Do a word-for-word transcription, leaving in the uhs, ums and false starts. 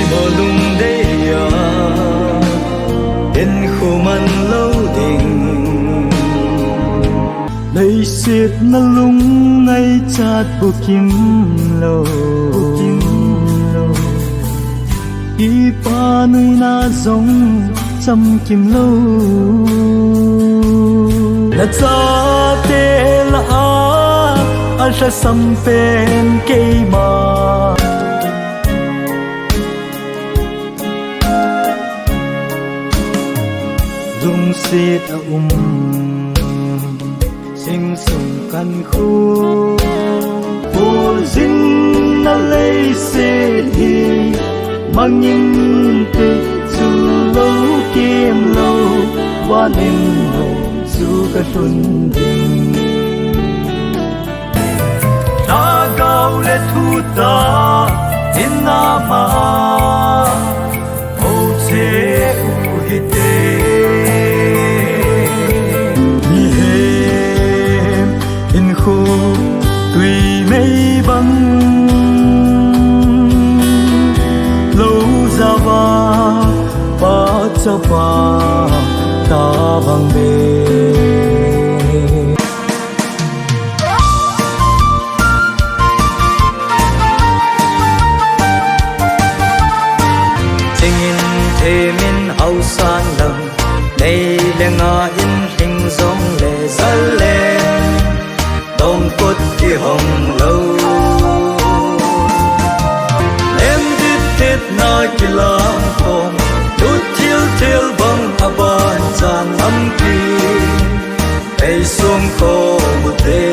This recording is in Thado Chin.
Lungdei a, hinkho man lou ding. Leiset na lungngaichat bukim lou. Kipa nuina jong chamkim lou. Na chate lah a, alhasam pen keima. Lungset a um, sing sung kan khu. Pulzin na leiset hi, mangin te chu lou kem lou, vanin lou chu ka lhun ding. Lhagao le thutah in ama ho che u hite. Mihem hinkho tui mei bang, lou java pa chapa ta bang be. Chingin themin hausan lang, nei le nga in hling jong le zal le, tongkot kihong lou. Em dit dit na kilang kong, tut thil thil bang aban chan lampi, ei sung ko mute.